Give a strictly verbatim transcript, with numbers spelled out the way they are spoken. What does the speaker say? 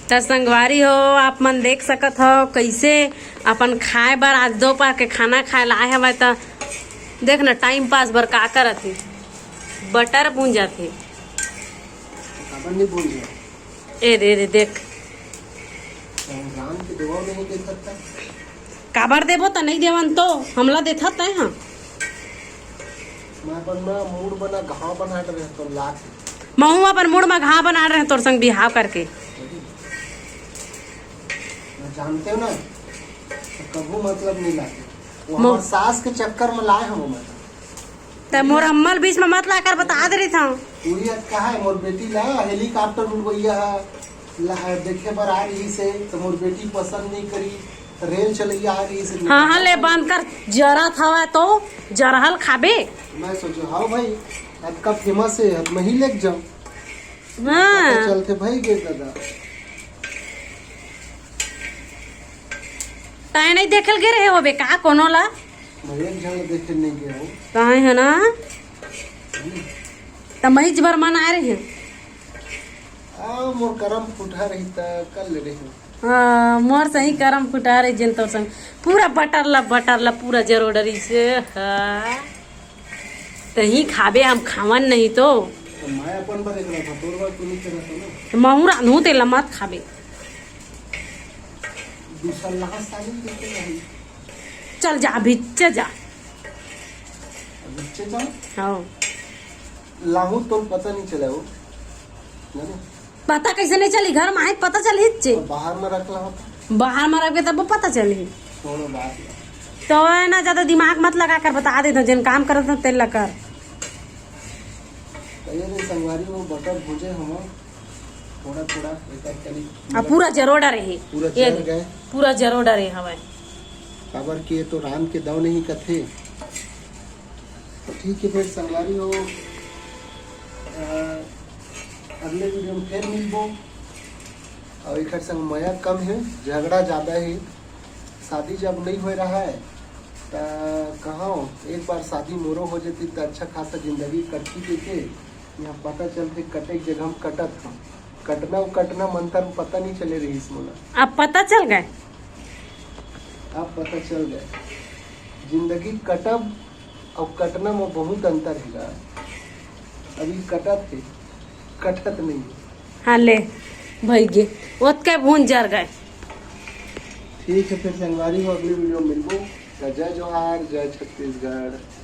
त संगवारी हो, आप मन देख सकत हो कइसे अपन खाए बर आज दोपहर के खाना खाए ला आए हवय। त देख न, टाइम पास बर का करत हे, बटर भूंजत हे। काबर नहीं भूंजे? ए रे रे, देख। राम के देवा नहीं दे सकता। काबर देबो त नहीं देवन तो हमला देथत तैं हा। मैं अपन ना मूड बना घाव बना रहे तो लाख। महू अपन मूड में घाव बना रहे तोर संग बिहाव करके। मैं जानते हो ना, तो कभू मतलब नहीं लाते। वो मो- हमारे सास के चक्कर में लाए हम मैं। त मोर अम्मल बीच में मत लाकर बता दे रही था। तू ही कहा है, मोर बेटी ला हेलीकॉप्टर उड़वैया है, ला, देखे बर आ रही से, तो मोर बेटी पसंद नहीं करी, रेल चलैया आ रही से। हाँ हाँ, ले बंद कर, जरा था तो जरहल खाबे। मैं सोचो, हाँ भाई, अतका फेमस है, अब मैं ही लेके जाऊँ। हाँ। पता चलते भाई गे दादा। तय नहीं देखल गे रहे होबे का कोनो ला? मैं एक झन देखे नहीं गया हूँ। तय है ना, त महीच भर मन आए रहे। आ, मोर करम फुटहा रही त कर ले रही। हाँ, मोर सही करम फुटा रही जेन तोर संग। पूरा बटर ला, बटर ला पूरा जरोडरी से। हाँ। तही खाबे, हम खावन नहीं तो। तो मैं अपन बर एक रहा था, तोर बर तू नहीं करत हो ना। त महू रांधू तेला मत खाबे। दूसरा लास्ट साली देखे नहीं। चल जा, भिच्चे जा। अब बच्चे जाओ, हाँ। लाहू तो पता नहीं चला वो, जाने? पता कैसे नहीं चली? घर में आए पता चली चे। और बाहर में रख ला होता, बाहर में रख के तब पता चली। छोड़ो बात। तो है ना, ज्यादा दिमाग मत लगा कर, बता देता, जेन काम करत ना तेल कर। तो ये नहीं, संगवारी वो बटर भूजे हम थोड़ा थोड़ा, एक आध कली अब पूरा जरोडा रहे। पूरा ये जर गए। पूरा जरोडा रहे हवा। काबर कि ये तो राम के दव नहीं कथे। तो ठीक है फिर संगवारी हो, अ, अगले वीडियो में फिर मिलबो। और एक संग मया कम है, झगड़ा ज़्यादा है। शादी जब नहीं हो रहा है तो कहा, एक बार शादी मोरो हो जाती तो अच्छा खासा जिंदगी कटती देखे। यहाँ पता चलते कटे के जगह हम कटत हम। कटना, वो कटना मंत्र में पता नहीं चले रही इस मोला। अब पता चल गए। अब पता चल गए, जिंदगी कटब और कटना में बहुत अंतर है। अभी कटत है, कटत नहीं है। हाँ ले, भई गे, ओतके भून जर गए। ठीक है, फिर संगवारी हो, अगली वीडियो में मिलबो। तो जय जोहार, जय छत्तीसगढ़।